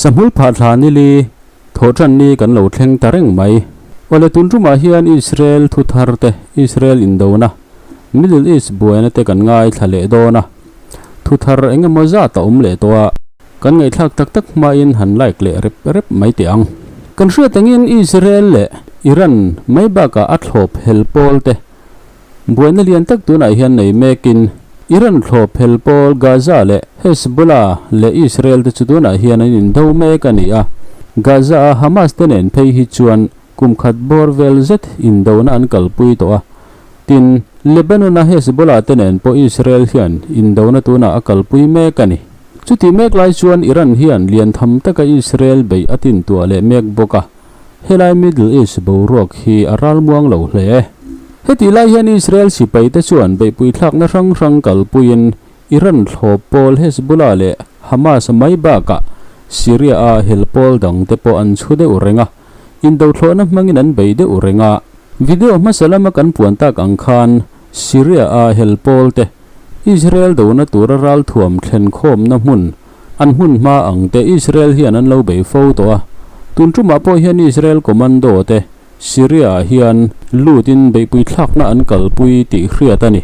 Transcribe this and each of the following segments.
Sahmul phah thla nili thawhṭan ni kan lo thleng ta reng mai. Awle tun ṭumah hian Israel thu thar te, Israel indona, Middle East buaina te kan ngaithla leh dawn a. Thu thar eng emaw zat a awm leh tawh a. Kan ngaihthlak tak tak hmain han like leh rep rep mai teh ang. Kan hriat angin Israel leh Iran mai bakah a thlawp hel pawl te Buaina lian tak tunah hian nei mekin Iran thlawp hel pawl Gaza leh Hezbollah leh Israel te chu tunah hian an indo mek a ni a. Gaza-a Hamas te nen phei hi chuan kum khat bawr vel zet indona an kalpui tawh a. Tin, Lebanon-a Hezbollah te nen pawh Israel hian indona tunah a kalpui mek a ni. Chutih mek lai chuan Iran hian lian tham taka Israel beih a tintuah leh mek bawk a. Helai Middle East boruak hi a ralmuang lo hle. Hetih lai hian Israel sipaite chuan beihpui thlakna hrang hrang kalpuiin Iran thlawp pawl Hezbollah leh Hamas mai bakah Syria-a hel pawl dangte pawh an chhu deuh reng a, indothlawhna hmangin an bei deuh reng a. Video hmasa lama kan puan tak ang khan Syria-a hel pawlte Israel dona tura ralthuam thlenkhawmna hmun An hmun hma ang te Israel hian an lo bei fo tawh a, tun tumah pawh hian Israel commando te Syria ah hian lut in beihpui thlakna an kalpui tih hriat a ni.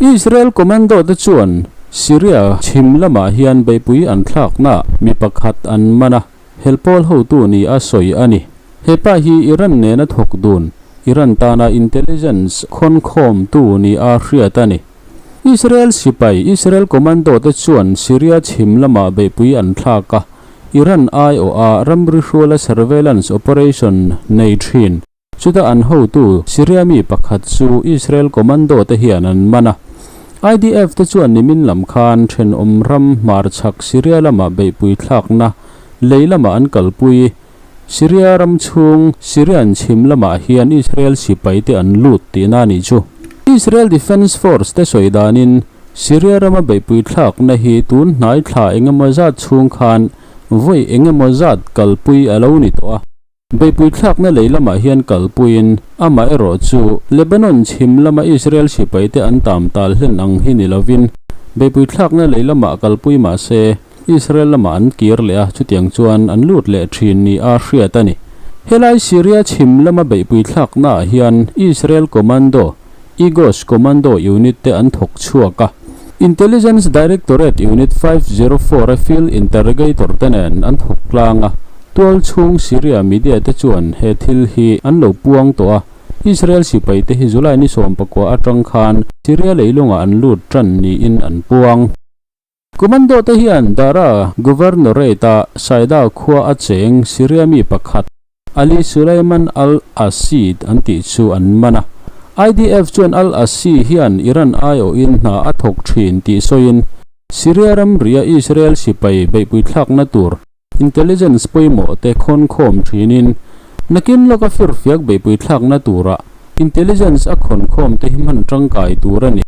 Israel commando te chuan Syria chhim lamah hian beihpui an thlakna mi pakhat an man a, helpawl hotu ni a sawi a ni. He pa hi Iran nena thawk dun, Iran tana intelligence khawnkhawmtu ni a hriat a ni. Israel sipai, Israel commando te chuan Syria chhim lamah beihpui an thlak a, Iran aiawha ramri hruala surveillance operation nei thin. Chuta an hotu Syria mi pakhat chu Israel commando te hian an man a. IDF te chuan nimin lam khan thenawm ram hmarchhak Syria lama beihpui thlakna lei lamah an kalpui. Syria ram chhung Syrian chhim lamah hian Israel sipai te an lut tihna a nih chu. Israel Defence Force te sawi danin Syria rama beihpui thlakna hi tun hnai thla engemaw zat chhung khan vawi engemaw zat kalpui a lo ni tawh a. Beihpui thlakna lei lamah hian kalpuiin amaherawh chu Lebanon chhim lama Israel sipai te an tam tal hlen ang hi ni lovin beihpui thlakna lei lamah kalpui mahse Israel lamah an kir leh a, chutiang chuan an lut leh thin ni a hriat a ni. Helai Syria chhim lama beihpui thlaknaah hian Israel Commando, Egoz Commando Unit te an thawk chhuak a. Intelligence Directorate Unit 504 a field interrogator te nen an thawk tlang a, tual chhung Syria media te chuan he thil hi an lo puang tawh a. Israel sipai te hi July ni 19 atang khan Syria leilungah an lut tan niin an puang. Commando te hian Daraa Governorate-a Saida khua a cheng Syria mi pakhat Ali Suleiman al-Asid an tih chu an man a. IDF chuan al-Asi hian Iran aiawhin hna a thawk thin tih sawiin Syria ramria Israel sipai beihpui thlakna tur intelligence pawimawh te khawnkhawm thinin nakin lawka firfiak beihpui thlakna tura intelligence a khawnkhawm te hi hman tangkai tur a ni.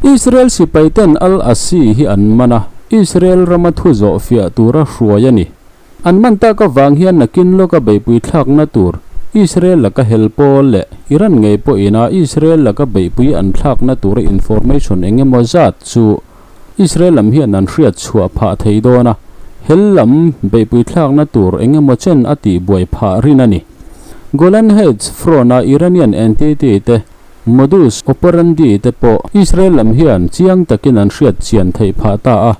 Israel sipaiten Al-Asi hi an man a, Israel rama thu zawh fiah tura hruai a ni. An man tak avang hian nakin lawka beihpui thlakna tur Israel laka hel pawl leh Iran ngei pawhin a Israel laka beihpui an thlakna tura information eng emaw zat chu Israel lam hian an hriat chhuah phah thei dawn a, hel lam beihpui thlakna tur eng emaw chen a tihbuai phah rin a ni. Golan Heights front-a Iranian entity te Modus operandi te pawh Israel lam hian chiang takin an hriat chian theih phah ta a.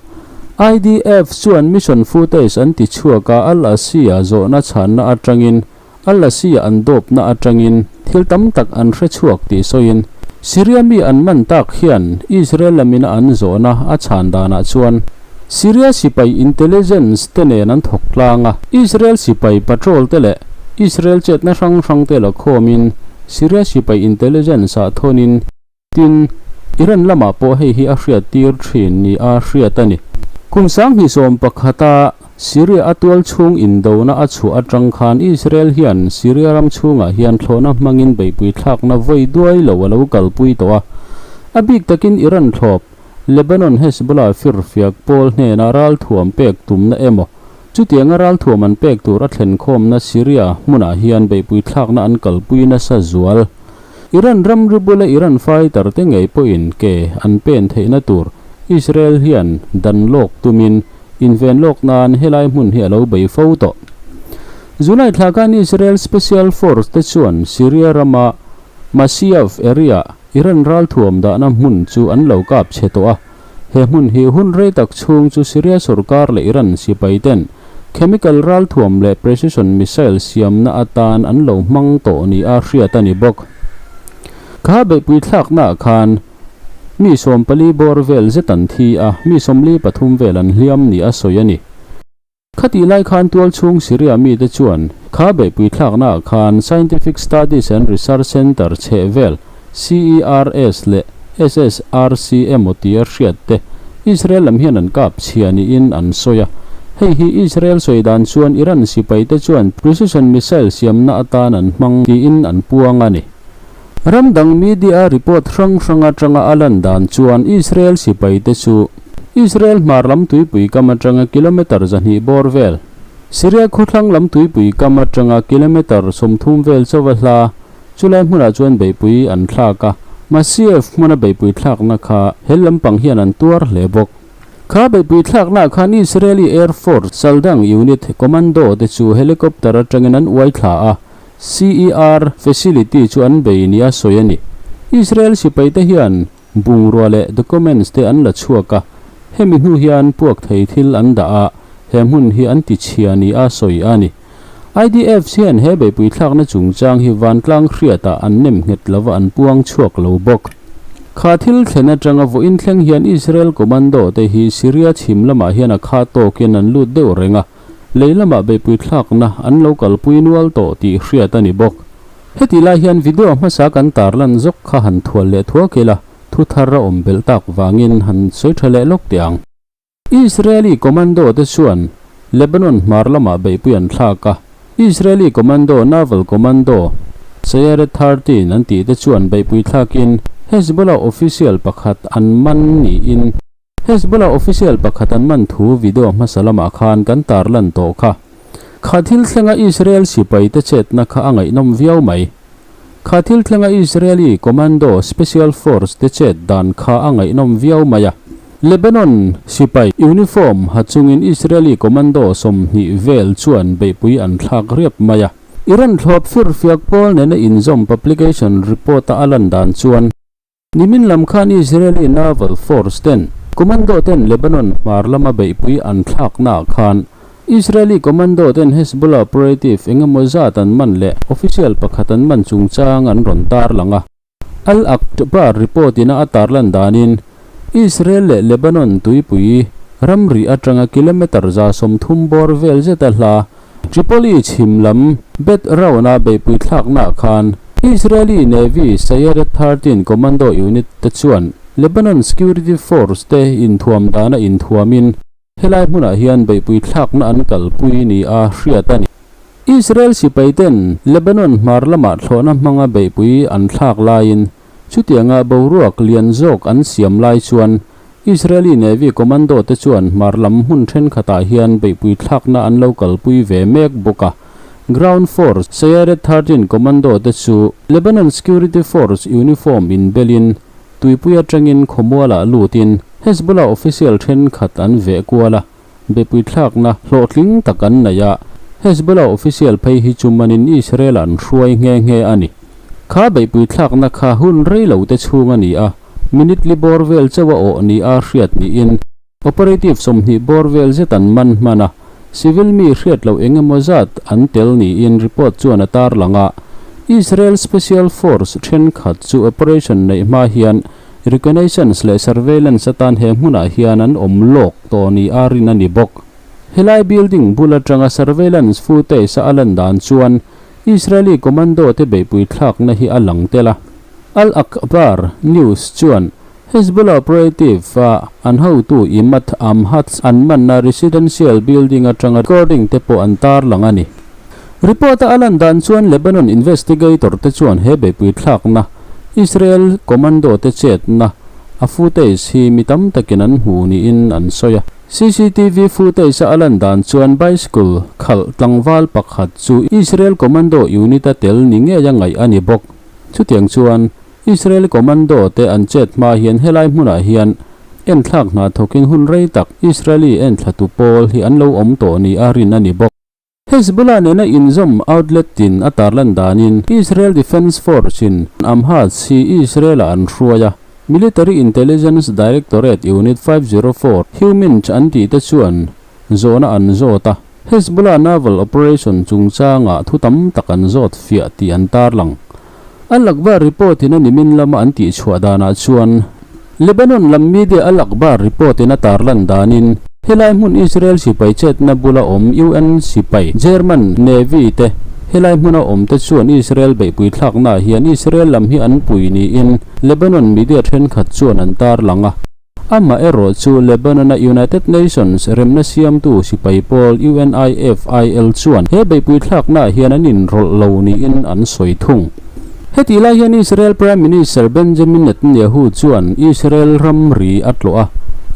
IDF chuan mission footage an ti chhuak a, Al-Asiya zawhna chhanna atangin, Al-Asiya an dawpna atangin thil tam tak an hre chhuak tih sawiin, Syria mi an man tak hian Israel lamina an zawhna a chhan danah chuan Syria sipai intelligence te nen an thawk tlang a, Israel sipai patrol te leh Israel chetna hrang hrang te la khawmin Syria sipai intelligence ah thawnin tin Iran lamah pawh hei hi a hriat tir thin ni a hriat a ni. Kum 2011 a Syria a tual chhung indona a chhuah atang khan Israel hian Syria ram chhungah hian thlawhna hmangin beihpui thlakna vawi duai lo a lo kalpui tawh a, a bik takin Iran thlawp Lebanon Hezbollah firfiak pawl hnena ralthuam pek tumna emaw, chutianga ralthuam an pek tur a thlenkhawmna Syria hmunah hian beihpui thlakna an kalpui nasa zual. Iran ramri bula Iran fighter te ngei pawhin ke an pen theihna tur Israel hian dan lawk tumin Inven lawk nan helai hmun hi a lo bei fo tawh. July thla khan Israel Special Force te chuan Syria rama Masyaf area Iran ralthuam dahna hmun chu an lo kap chhe tawh a. He hmun hi hun rei tak chhung chu Syria sorkar leh Iran sipai ten chemical ralthuam leh precision missile siamna atan an lo hmang tawh nia hriat a ni bawk. Kha beihpui thlaknaah khan Mi 14 bawr vel zet an thi a, mi 43 vel an hliam nia sawi a ni. Khatih lai khan tualchhung Syria mite chuan kha beihpui thlaknaah khan Scientific Studies and Research Centre chheh vel, CERS leh SSRC emaw tia hriat te Israel lam hian an kap chhia niin an sawi a. Hei hi Israel sawi dan chuan Iran sipaite chuan precision missile siamna atan an hmang tiin an puang a ni. Ram dang media report hrang hrang atanga a lan dan chuan Israel sipaite chu Israel hmar lam tuipui kam atanga kilometre 200 bawr vel, Syria khawthlang lam tuipui kam atanga kilometre 30 vel chauha hla chulai hmunah chuan beihpui an thlak a, Masyaf hmuna beihpui thlakna kha hel lampang hian an tuar hle bawk. Kha beihpui thlaknaah khan Israeli Air Force Chaldang unit commando te chu helicopter atangin an uai thla a, CER facility chu an bei nia sawi a ni. Israel sipaite hian bungrua leh documents te an la chhuak a, hemi hnu hian puak thei thil an dah a, he hmun hi an ti chhia nia sawi a ni. IDF hian he beihpui thlakna chungchang hi vantlang hriatah an nem nghet lova an puang chhuak lo bawk. Kha thil thlen atanga vawiin thleng hian Israel commando te hi Syria chhim lamah hian a kha tawkin an lut deuh reng a, Lei lamah beihpui thlakna an lo kalpui nual tawh tih hriat a ni bawk. Hetih lai hian video hmasa kan tarlan zawk kha han thual leh thuak ila, thu thar a awm belh tak vangin han sawi tha leh lawk teh ang. Israeli commando te chuan Lebanon hmar lamah beihpui an thlak a, Israeli commando Naval Commando, Sayeret 13 an tih te chuan beihpui thlakin Hezbollah official pakhat an man niin, Hezbollah official pakhat an man thu video hmasa lamah khan kan tarlan tawh kha. Kha thil thlenga Israel sipai te chetna kha a ngaihnawm viau mai. Kha thil thlenga Israeli commando special force te chet dan kha a ngaihnawm viau mai a. Lebanon sipai uniform ha chungin Israeli commando 20 vel chuan beihpui an thlak riap mai a. Iran thlawp firfiak pawl nena inzawm publication report-a a lan dan chuan, Nimin lam khan Israeli Naval Force ten commando ten Lebanon hmar lama beihpui an thlaknaah khan Israeli commando ten Hezbollah operative eng emaw zat an man leh official pakhat an man chungchang an rawn tarlang a. Al-Akhbar report ina a tarlan danin Israel leh Lebanon tuipui ramri atanga kilometre 130 bawr vel zeta hla Tripoli chhim lam Bet Rawn-a beihpui thlaknaah khan Israeli Navy Sayeret 13 Commando Unit te chuan Lebanon Security Force te inthuam dana inthuamin helai hmunah hian beihpui thlakna an kalpui nia hriat a ni. Israel sipaiten Lebanon hmar lamah thlawhna hmanga beihpui an thlak laiin Chutianga boruak lian zawk an siam lai chuan Israeli Navy commando te chuan hmar lam hmun thenkhatah hian beihpui thlakna an lo kalpui ve mek bawk a. Ground Force Sayeret 13 commando te chu Lebanon Security Force uniform inbelin tuipui atangin khawmualah lutin Hezbollah official thenkhat an veh kual a. Beihpui thlakna hlawhtling tak an nei a, Hezbollah official phei hi chu manin Israel an hruai nghe nghe a ni. Kha beihpui thlakna kha hun rei lo te chhung a ni a, minute li bawr vel chauh a awh ni a hriat niin operative 20 bawr vel zet an man hman a, civil mi hriat loh eng emaw zat an tel niin report chuan a tarlang a. Israel Special Force thenkhat chu operation neih hma hian Reconnaissance leh surveillance atan he hmunah hian an awm lawk tawh ni a rin a ni bawk. Helai building bul atanga surveillance footage a lan dan chuan Israeli commando te beihpui thlakna hi a lang tel a. Al-Akhbar News chuan Hezbollah operative a an hotu Imad Amhats an manna residential building atanga recording te pawh an tarlang a ni. Report a a lan dan chuan Lebanon investigator te chuan he beihpui thlakna Israel commando te chetna a footage hi mi tam takin an hmu niin an sawi a. CCTV footage a a lan dan chuan bicycle khalh tlangval pakhat chu Israel commando unit a tel ni ngei a ngaih a ni bawk. Chutiang chuan Israel commando te an chet hma hian helai hmunah hian. Enthlak hna thawkin hun rei tak Israeli enthlatu pawl hi an lo awm tawh ni a rin a ni bawk. Hezbollah nena inzawm outlet tin a tarlan danin Israel Defense Force-in Amhaz hi Israel-ah an hruai a, Military Intelligence Directorate Unit 504, HUMINT an tih te chuan zawhna an zawt a, Hezbollah naval operation chungchangah thu tam tak an zawt fiah tih an tarlang. Al-Akhbar report-in a nimin lama an tihchhuah danah chuan Lebanon lam media Al-Akhbar report-in a tarlan danin helai hmun Israel sipai chetna bula awm UN sipai German Navy te helai hmuna awm te chuan Israel beihpui thlaknaah hian Israel lam hi an pui niin Lebanon media thenkhat chuan an tarlang a. Amah erawh chu Lebanon-a United Nations remna siamtu sipai pawl UNIFIL chuan he beihpui thlaknaah hian an inrawlh lo niin an sawi thung. Hetih lai hian Israel Prime Minister Benjamin Netanyahu chuan Israel ramri a tlawh a,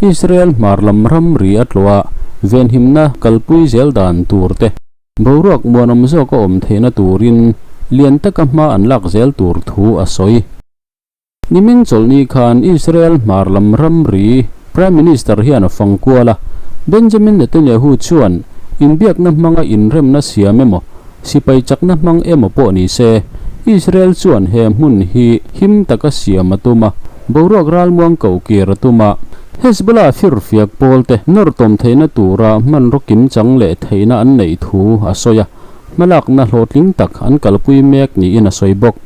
Israel hmar lam ramri a tlawh a, venhimna kalpui zel dan tur te, boruak muanawm zawk a awm theihna turin lian taka hma an lak zel tur thu a sawi. Nimin chawlhni khan Israel hmar lam ramri Prime Minister hian a fang kual a, Benjamin Netanyahu chuan inbiakna hmanga inremna siam emaw, sipai chakna hmang emaw pawh ni se, Israel chuan he hmun hi him taka siam a tum a, boruak ralmuang koh kir a tum a. Hezbollah firfiak pawlte nawr tawm theihna tura hmanraw kimchang leh theihna an neih thu a sawi a. Hmalakna hlawhtling tak an kalpui mek niin a sawi bawk.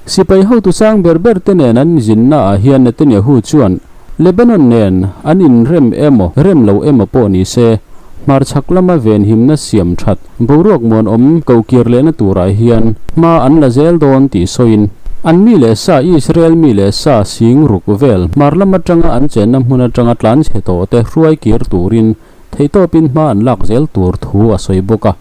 Sipai hotu sang ber ber te nen an zinnaah hian Netanyahu chuan Lebanon nen an inrem emaw rem lo emaw pawh ni se, hmarchhak lama venhimna siam that boruak muanawm kokir lehna turah hian hma an la zel dawn tih sawiin an mi leh sa Israel mi leh sa sing ruk vel hmar lam atanga an chenna hmun atanga tlanchhe tawh te hruai kir turin Theihtawpin hma an lak zel tur thu a sawi bawk a.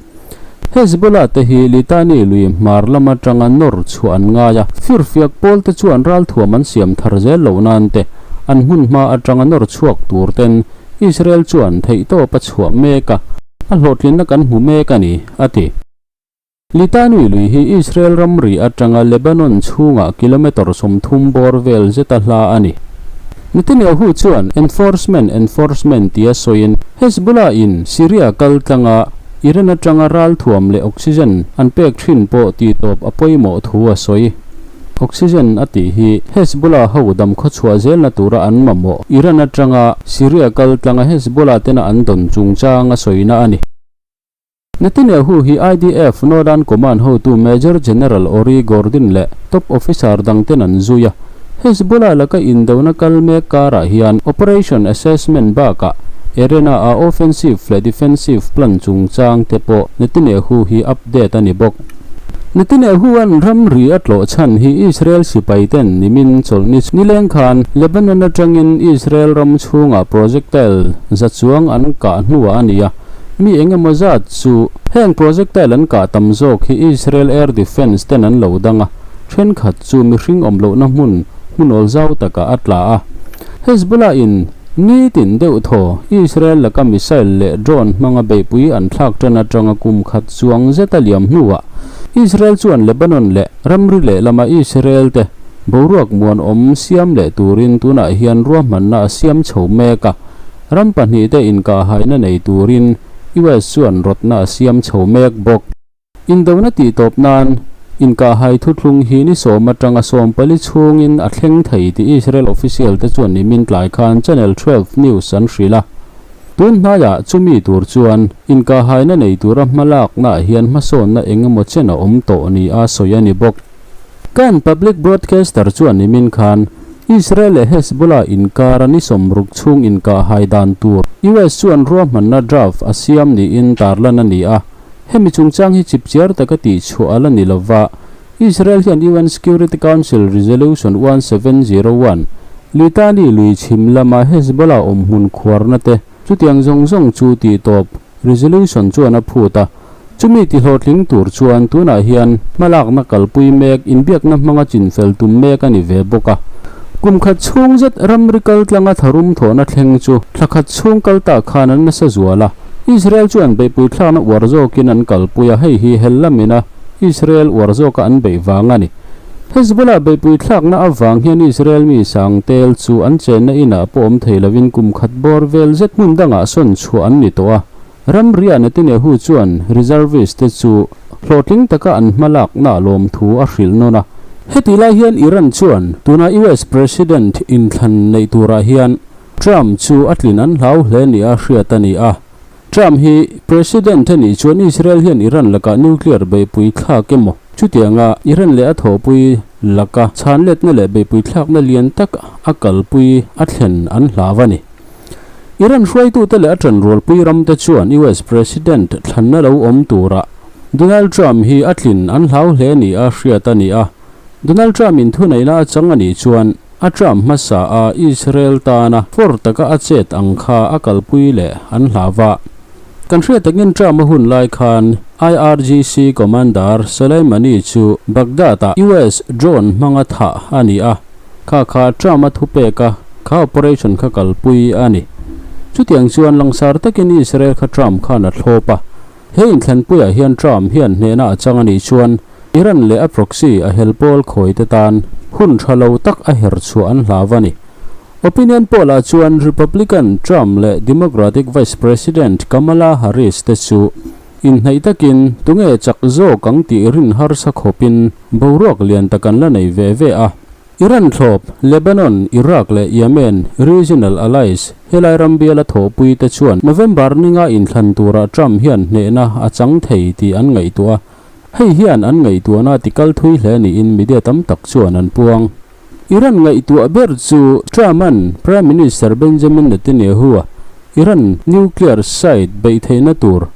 Hezbollah te hi Litani lui hmar lam atanga nawr chhuah an ngai a, firfiak pawl te chuan ralthuam an siam thar zel loh nan te, an hmun hma atanga nawr chhuak tur ten Israel chuan theihtawp a chhuah mek a, a hlawhtlinna kan hmu mek a ni, a ti. Litani lui hi Israel ramri atanga Lebanon chhungah kilometre 30 bawr vel zeta hla a ni. Netanyahu chuan enforcement enforcement tia sawiin Hezbollah in Syria kal tlanga Iran atanga ralthuam leh oxygen an pek thin pawh tihtawp a pawimawh thu a sawi. Oxygen a tih hi Hezbollah ho damkhaw chhuah zelna tura an mamawh Iran atanga Syria kal tlanga Hezbollah tena an dawn chungchang a sawina a ni. Netanyahu hi IDF Northern Command hotu Major General Ori Gordon leh top officer dangten an zui a. Hezbollah laka indona kal mek karah hian operation assessment bakah Arena-a offensive leh defensive plan chungchang te pawh Netanyahu hi update a ni bawk. Netanyahu-a'n ramri a tlawh chhan hi Israel sipaiten nimin chawlhni nileng khan Lebanon atangin Israel ram chhungah projectile za chuang an kah hnuah a ni a. Mi eng emaw zat chu heng projectile an kah tam zawk hi Israel Air Defence ten an lo dang a, thenkhat chu mihring awm lohna hmun hmun awl zau takah a tla a. Hezbollah in nitin deuh thaw Israel laka missile leh drone hmanga beihpui an thlak tan atanga kum khat chuang zeta liam hnuah Israel chuan Lebanon leh ramri lehlama Israel te boruak muanawm siam leh turin tunah hian ruahmanna a siam chho mek a. Ram pahnihte inkahhaina nei turin US chuan rawtna a siam chho mek bawk. Indona tih tawp nan inkahhai thuthlung hi ni sawm atanga 14 chhungin a thleng thei tih Israel official te chuan nimin tlai khan Channel 12 News an hrilh a. Tun hnaiah chumi tur chuan inkahhaina nei tura hmalaknaah hian hmasawnna eng emaw chen a awm tawh nia sawi a ni bawk. Kan public broadcaster chuan nimin khan Israel leh Hezbollah inkara ni 60 chhung inkahhai dan tur US chuan ruahmanna draft a siam niin tarlan a ni a. Hemi chungchang hi chipchiar taka tihchhuah a la ni lova, Israel hian UN Security Council Resolution 1701, Litani lui chhim lama Hezbollah awmhmun khuarna te chutiang zawng zawng chu tihtawp resolution chuan a phut a. Chumi tihlawhtling tur chuan tunah hian hmalakna kalpui mek inbiakna hmanga chinfel tum mek a ni ve bawk a. Kum khat chhung zet ramri kal tlanga tharum thawhna thleng chu thla khat chhung kal tak khan an nasa zual a. Israel chuan beihpui thlakna uar zawkin an kalpui a, hei hi hel lamina Israel uar zawka an beih vang a ni. Hezbollah beihpui thlakna avang hian Israel mi sang tel chu an chenna inah pawh awm thei lovin kum khat bawr vel zet hmun dangah sawn chhuah an ni tawh a. Ramriah Netanyahu chuan reservist te chu hlawhtling taka an hmalakna lawmthu a hrilh nawn a. Hetih lai hian Iran chuan tuna US President inthlan neih turah hian Trump chu a tlin an hlau hle nia hriat a ni a. Trump hi President a nih chuan Israel hian Iran lakah nuclear beihpui thlak emaw chutianga Iran leh a thawhpui laka chhanletna leh beihpui thlakna lian tak a kalpui a thlen an hlau a ni. Iran hruaitute leh a ṭanrualpui ramte chuan US President thlanna lo awm turah Donald Trump hi a tlin an hlau hle ni a hriat a ni a. Donald Trump-in thuneihna a chang a nih chuan a Trump hmasa a Israel tana fawr taka a chet ang kha a kalpui leh an hlau va. Kan hriat takin Trump a hun lai khan IRGC Commander Soleimani chu Baghdad-ah US drone hmanga thah a ni a. Kha kha Trump a thupek a, kha operation kha kalpui a ni. Chutiang chuan langsar takin Israel kha Trump khan a thlawp a. He inthlanpuiah hian Trump hian hnehna a chang a nih chuan Iran leh a proxy a hel pawl khawite tan hun tha lo tak a her chhuah an hlau a ni. Opinion poll ah chuan Republican Trump leh Democratic Vice President Kamala Harris te chu inhnaih takin tunge chak zawk ang tih rin harsa khawpin boruak lian tak an la nei ve ve a. Iran thlawp, Lebanon, Iraq leh Yemen regional allies helai ram biala thawhpui te chuan November ninga inthlan turah Trump hian hnehna a chang thei tih an ngaihtuah a, hei hian an ngaihtuahna ti kal thui hle niin media tam tak chuan an puang. Iran ngaihtuah ber chu Trump-a'n Prime Minister Benjamin Netanyahu-a Iran nuclear site beih theihna tur,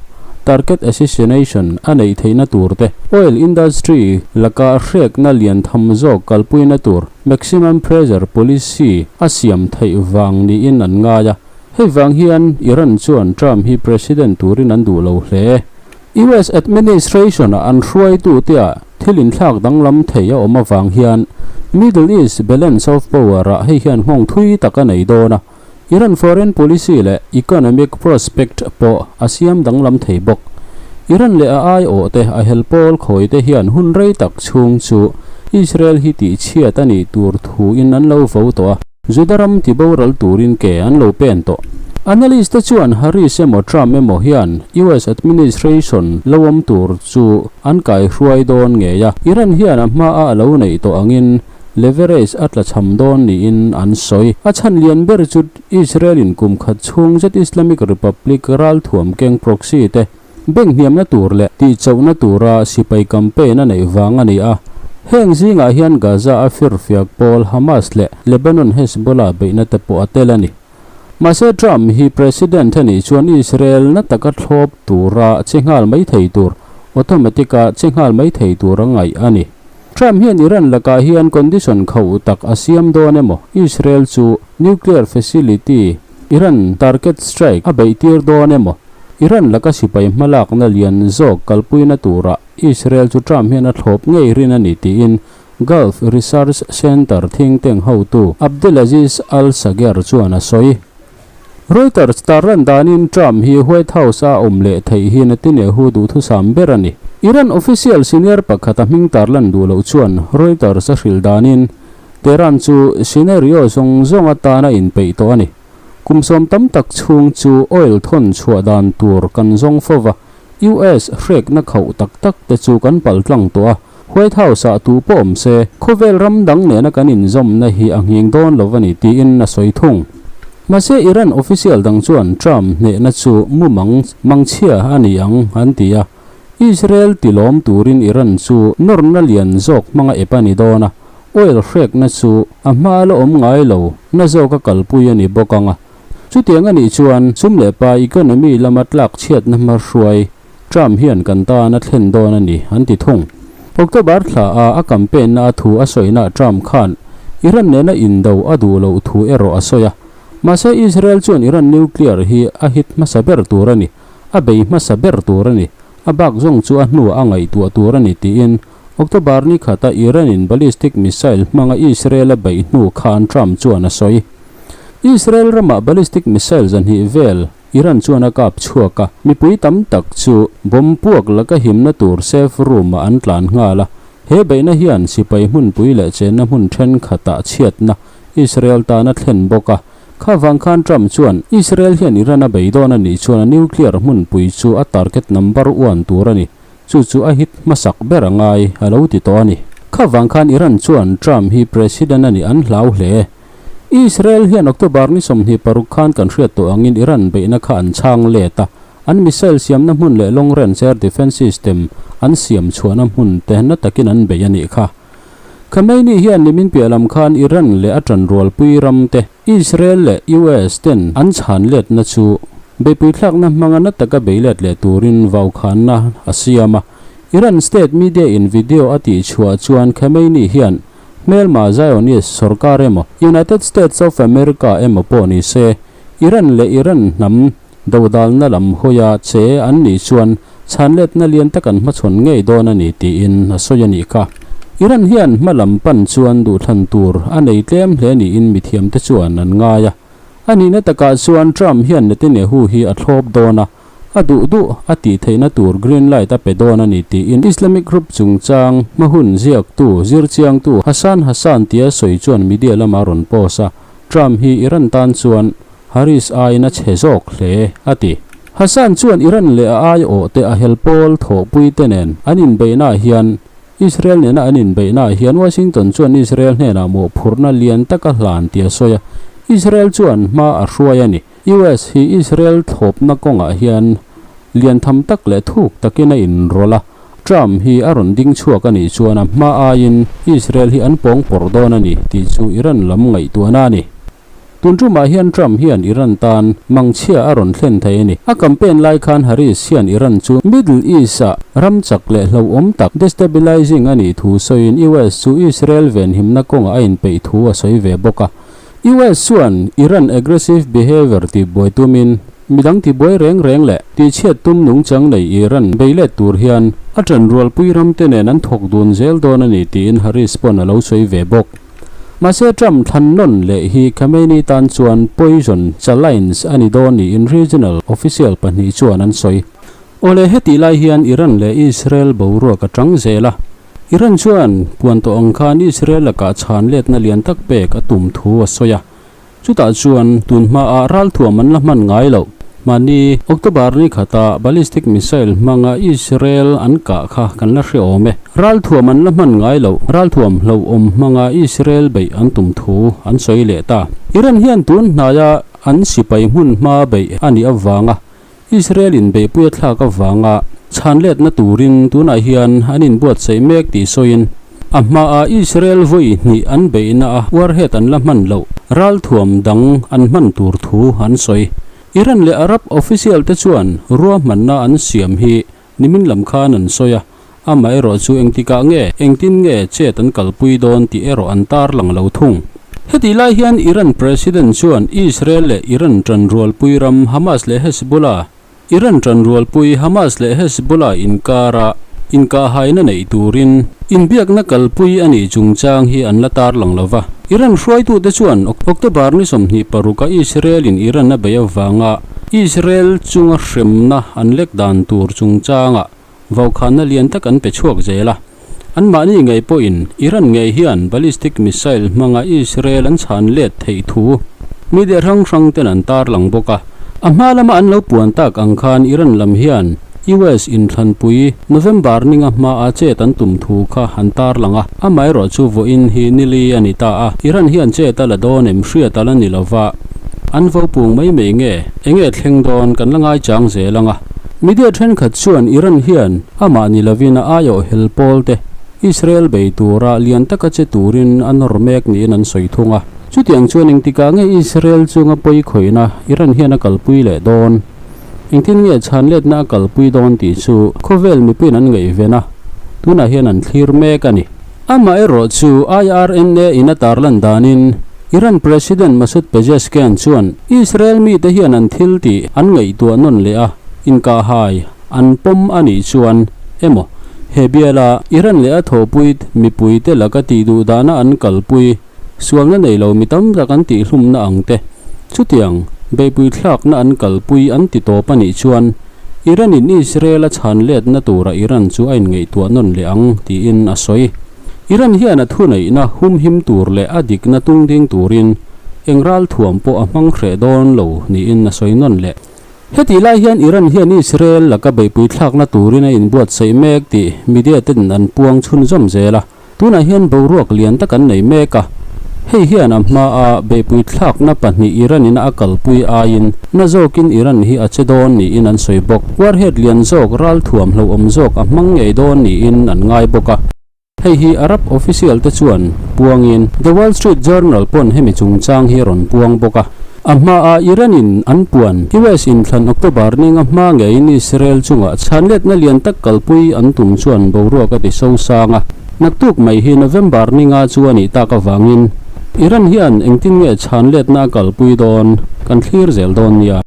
target assassination, a neih theihna tur te, oil industry laka hrekna lian tham zawk kalpuina tur, maximum pressure policy, a siam theih vang niin an ngai a. Hei vang hian Iran chuan Trump hi president turin an duh lo hle. US administration-a an hruaitute-ah thil inthlak danglam thei a awm avang hian Middle East balance of power-ah hei hian nghawng thui tak a nei dawn a. Iran foreign policy leh economic prospect pawh a siam danglam thei bawk. Iran leh a aiawhte a hel pawl khawite hian hun rei tak chhung chu Israel hi tihchhiat a nih tur thuin an lo vo tawh a, Juda ram tiboral turin ke an lo pen tawh. Analyst te chuan Harris emaw Trump emaw hian US administration lo awm tur chu an kaihruai dawn ngei a, Iran hian a hmaa a lo neih tawh angin Leverage a tlachham dawn niin an sawi. A chhan lian ber chu Israel-in kum khat chhung zet Islamic Republic ralthuam keng proxy te bank hniamna tur leh tihchauhna tura sipai campaign a neih vang a ni a. Heng zingah hian Gaza a firfiak pawl Hamas leh Lebanon Hezbollah beihna te pawh a tel a ni. Mahse Trump hi President a nih chuan Israel na taka thlawp tura che nghal mai thei tur, automatic-a che nghal mai thei tur a ngaih a ni. Trump hian Iran lakah hian condition khauh tak a siam dawn emaw, Israel chu nuclear facility Iran target strike a beih tir dawn emaw, Iran laka sipai hmalakna lian zawk kalpuina turah Israel chu Trump hian a thlawp ngei rin a ni tiin Gulf Research Center think tank hotu Abdelaziz Al-Sager chuan a sawi. Reuters tarlan danin Trump hi White House-a awm leh theih hi Netanyahu duhthusam ber a ni. Iran official senior pakhat a hming tarlan duh loh chuan Reuters a hrilh danin Tehran chu scenario zawng zawng atana inpeih tawh a ni. Kum sawm tam tak chhung chu oil thawn chhuah dan tur kan zawng fo va, US hrekna khauh tak tak te chu kan paltlang tawh a, White House-ah tu pawh awm se, khawvel ram dang nena kan inzawmna hi a nghing dawn lo a ni tiin a sawi thung. Mahse Iran official dang chuan Trump hnehna chu mumang mangchhia a ni ang an ti a, Israel tilawm turin Iran chu nawrna lian zawk hmanga ep a ni dawn a, oil hrekna chu a hma la awm ngai lo na zawka kalpui a ni bawk ang a. Chutiang a nih chuan sum leh pa economy lama tlak chhiatna hmahruai Trump hian kan tan a thlen dawn a ni, an ti thung. October thla a a campaign na a thu a sawina Trump khan Iran nena indo a duh loh thu erawh a sawi a. Mahse Israel chuan Iran nuclear hi a hit hmasa ber tur a ni, a bei hmasa ber tur a ni, a bak zawng chu a hnuah a ngaihtuah tur a ni tiin October ni khata Iran-in ballistic missile hmanga Israel a beih hnu khan Trump chuan a sawi. Israel ramah ballistic missile zahnih vel Iran chuan a kap chhuak a, mipui tam tak chu bomb puak laka himna tur safe room-ah an tlan nghal a. He beihna hian sipai hmunpui leh chenna hmun thenkhatah chhiatna Israel tan a thlen bawk a. Kha vang khan Trump chuan Israel hian Iran a bei dawn a nih chuan a nuclear hmunpui chu a target number one tur a ni. Chu chu a hit hmasak ber a ngai, a lo ti tawh a ni. Kha vang khan Iran chuan Trump hi president a nih an hlau hle. Israel hian October ni 26 khan kan hriat tawh angin Iran beihna kha an chhang let a, an missile siamna hmun leh long range air defence system an siam chhuahna hmun te na takin an bei a nih kha. Khamenei hian nimin piah lam khan Iran leh a tanrualpui ram te, Israel leh US ten an chhan letna chu beihpui thlakna hmanga na taka bei let leh turin vaukhanna a siam a. Iran state media in video a tihchhuah chuan Khamenei hian hmelma Zionist sorkar emaw United States of America emaw pawh ni se Iran leh Iran hnam Dodalna lam hawia che an nih chuan chhanletna lian tak an hmachhawn ngei dawn a ni tiin a sawi a nih kha. Iran hian hma lam pan chuan duhthlan tur a nei tlem hle niin mithiamte chuan an ngai a. A nihna takah chuan Trump hian Netanyahu hi a thlawp dawn a, a duh duh a tih theihna tur green light a pe dawn a ni tiin Islamic group chungchang hmahun ziaktu, zirchiangtu Hassan Hassan tia sawi chuan media lama rawn post a, Trump hi Iran tan chuan Harris aiin a chhe zawk hle, a ti. Hassan chuan Iran leh a aiawhte a hel pawl thawhpuite nen an inbeihnaah hian Israel nena an inbeihnaah hian Washington chuan Israel hnenah mawhphurhna lian tak a hlan tih a sawi a, Israel chuan hma a hruai a ni. US hi Israel thlawpna kawngah hian lian tham tak leh thuk takin a inrawlh a, Trump hi a rawn ding chhuak a nih chuan a hma aiin Israel hi an pawng pawrh dawn a ni tih chu Iran lam ngaihtuahna a ni. Tun tumah hian Trump hian Iran tan mangchhia a rawn thlen thei a ni. A campaign lai khan Harris hian Iran chu Middle East-ah ram chak leh hlauhawm tak, destabilizing, a nih thu sawiin US chu Israel venhimna kawngah a inpeih thu a sawi ve bawk a. US chuan Iran aggressive behavior tihbuai tumin midang tibuai reng reng leh tihchhiat tum nungchang nei Iran bei let tur hian a ṭanrualpui ramte nen an thawk dun zel dawn a ni tiin Harris pawn a lo sawi ve bawk. Mahse Trump thlan nawn leh hi Khamenei tan chuan poison challenge a ni dawn niin regional official pahnih chuan an sawi. Awle hetih lai hian Iran leh Israel boruak a tang zel a. Iran chuan puan tawh ang khan Israel lakah chhan letna lian tak pek a tum thu a sawi a. Chutah chuan tun hmaah ralthuam an la hman ngai loh. Mahni October ni khata ballistic missile hmanga Israel an kah kha kan la hre awm e. Ralthuam an la hman ngai loh, ralthuam hlauhawm hmanga Israel beih an tum thu an sawi leh ta. Iran hian tun hnaia an sipai hmun hma beih a nih avanga Israel in beihpui a thlak avanga chhan letna turin tunah hian an inbuatsaih mek tih sawiin a hmaah Israel vawi hnih an beihna a warhead an la hman loh ralthuam dang an hman tur thu an sawi. Iran leh Arab official te chuan ruahmanna an siam hi Nimin lam khan an sawi a, amaherawh chu engtikah nge, engtin nge chet an kalpui dawn tih erawh an tarlang lo thung. Hetih lai hian Iran President chuan Israel leh Iran tanrualpui ram Hamas leh Hezbollah, Iran tanrualpui Hamas leh Hezbollah inkara inkahhaina neih turin inbiakna kalpui a nih chungchang hi an la tarlang lo va. Iran hruaitute chuan October ni 26 a Israel-in Iran a beih avanga Israel chunga hremna an lek dan tur chungchangah vaukhanna lian tak an pe chhuak zel a. Anmahni ngei pawhin Iran ngei hian ballistic missile hmanga Israel an chhan let theih thu media hrang hrang ten an tarlang bawk a. A hma lama an lo puan tak ang khan Iran lam hian US inthlanpui November ninga hmaa chet an tum thu kha an tarlang a. Amaherawh chu vawiin hi nili a ni ta a, Iran hian chet a la dawn em hriat a la ni lova, an vo pung mai mai nge, enge thleng dawn kan la ngaichang zel ang a. Media thenkhat chuan Iran hian amah ni lovin a aiawh hel pawl te Israel bei tura lian taka che turin a nawr mek niin an sawi thung a. Chutiang chuan engtikah nge Israel chunga pawi khawihna Iran hian a kalpui leh dawn? Engtin nge chhanletna a kalpui dawn tih chu khawvel mipuiin an ngaihven a, tunah hian an thlir mek a ni. Amaherawh chu IRNA in a tarlan danin Iran President Masoud Pezeshkian chuan Israel mite hian an thil tih an ngaihtuah nawn leh a, inkahhai an pawm a nih chuan emaw he biala Iran leh a thawhpui mipuite laka tih duh dana an kalpui sualna nei lo mi tam tak an tihhlumna ang te chutiang beihpui thlakna an kalpui an ti tawp a nih chuan. Iran in Israel a chhan letna tura Iran chu a inngaihtuah nawn leh ang tiin a sawi. Iran hian a thuneihna humhim tur leh a dikna tungding turin eng ralthuam pawh a hmang hreh dawn lo niin a sawi nawn leh. Hetih lai hian Iran hian Israel laka beihpui thlakna turin a inbuatsaih mek tih media ten an puang chhunzawm zel a. Tunah hian boruak lian tak an nei mek a, hei hian a hmaa beihpui thlakna pahnih Iran in a kalpui aiin na zawkin Iran hi a che dawn niin an sawi bawk. Warhead lian zawk ralthuam hlauhawm zawk a hmang ngei dawn niin an ngai bawk a. Hei hi Arab official te chuan puangin The Wall Street Journal pawn hemi chungchang hi a rawn puang bawk a. A hmaa Iran in an puan US inthlan October ninga hma ngeiin Israel chungah chhanletna lian tak kalpui an tum chuan boruak a ti sosang a. Naktuk mai hi November ninga chu a nih tak avangin Iran hian engtin nge chhanletna a kalpui dawn kan thlir zel dawn nia.